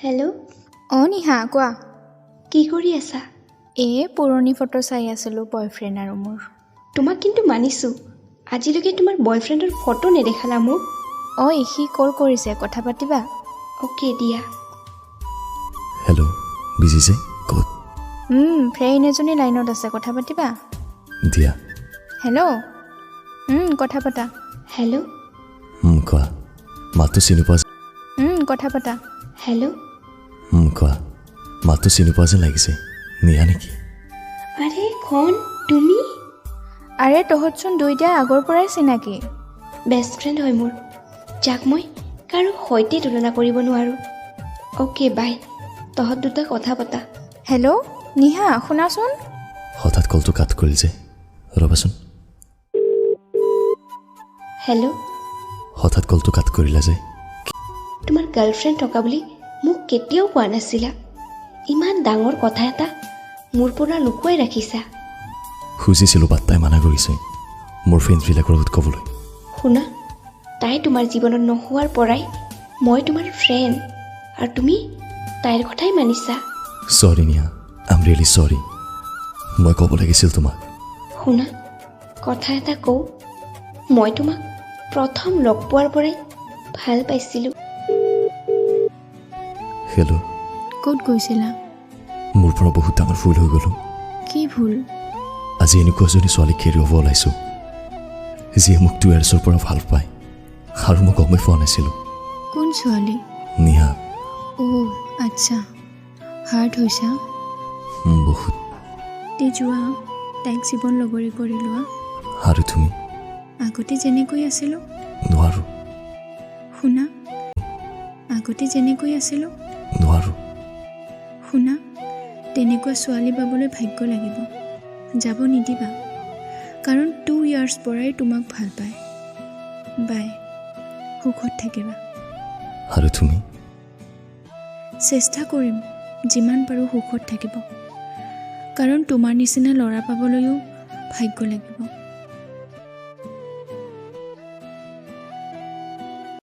Hello'. অঁ নিহা, কোৱা। কি কৰি আছা? এই পুৰণি ফটো চাই আছিলোঁ, বয়ফ্ৰেণ্ড আৰু মোৰ। তোমাক কিন্তু মানিছোঁ, আজিলৈকে তোমাৰ বয়ফ্ৰেণ্ডৰ ফটো নেদেখালা মোক। ঐ, সি কল কৰিছে, কথা পাতিবা? অ'কে দিয়া। হেল্ল', বিজি যে, ক'ত? ফ্ৰেণ্ড এজনী লাইনত আছে, কথা পাতিবা? দিয়া। হেল্ল', কথা পাতা। হেল্ল'। কোৱা। মাতটো চিনি পোৱা কথা পাতা। হেল্ল'। কোৱা। মাতটো চিনি পোৱা যেন লাগিছে, নিহা নেকি? আৰে খন, তুমি? আৰে, তহঁতচোন দুইটাই আগৰ পৰাই চিনাকি। বেষ্ট ফ্ৰেণ্ড হয় মোৰ, যাক মই কাৰো সৈতে তুলনা কৰিব নোৱাৰোঁ। অ'কে বাই, তহঁত দুটা কথা পতা। হেল্ল' নিহা, শুনাচোন। হঠাৎ কলটো কাট কৰিল যে, ৰ'বাচোন। হেল্ল'। হঠাৎ কলটো কাট কৰিলা যে? তোমাৰ গাৰ্লফ্ৰেণ্ড থকা বুলি মোক কেতিয়াও কোৱা নাছিলা। ইমান ডাঙৰ কথা এটা মোৰ পৰা লুকুৱাই ৰাখিছা। খুজিছিলোঁ, বাট তাই মানা কৰিছে মোৰ ফ্ৰেণ্ডছবিলাকৰ আগত ক'বলৈ। শুনা, তাই তোমাৰ জীৱনত নোহোৱাৰ পৰাই মই তোমাৰ ফ্ৰেণ্ড আৰু তুমি তাইৰ কথাই মানিছা। Sorry Niha, I am really sorry. মই ক'ব লাগিছিল তোমাক। শুনা, কথা এটা কওঁ, মই তোমাক প্ৰথম লগ পোৱাৰ পৰাই ভাল পাইছিলোঁ। হেল্ল'। ক'ত গৈছিলা? মোৰ পৰা বহুত ডাঙৰ ভুল হৈ গ'লো। কি ভুল? আজি এনেকুৱা এজনী ছোৱালীক হেৰুৱাব ওলাইছোঁ, যিয়ে মোক 2 ইয়াৰ্ছৰ পৰা ভাল পায় আৰু মই গমেই পোৱা নাছিলোঁ। কোন ছোৱালী? নিহা। অ' আচ্ছা, হাৰ্ট হৈছা? বহুত। তে যোৱা, তাইক জীৱন লগৰী কৰি লোৱা। আৰু তুমি? আগতে যেনেকৈ আছিলোঁ। নোৱাৰোঁ। শুনা, আগতে যেনেকৈ আছিলোঁ। নোৱাৰোঁ। শুনা, তেনেকুৱা ছোৱালী পাবলৈ ভাগ্য লাগিব। যাব নিদিবা, কাৰণ 2 ইয়াৰ্ছ পৰাই তোমাক ভাল পায়। বাই, সুখত থাকিবা। আৰু তুমি? চেষ্টা কৰিম যিমান পাৰোঁ সুখত থাকিব, কাৰণ তোমাৰ নিচিনা ল'ৰা পাবলৈও ভাগ্য লাগিব।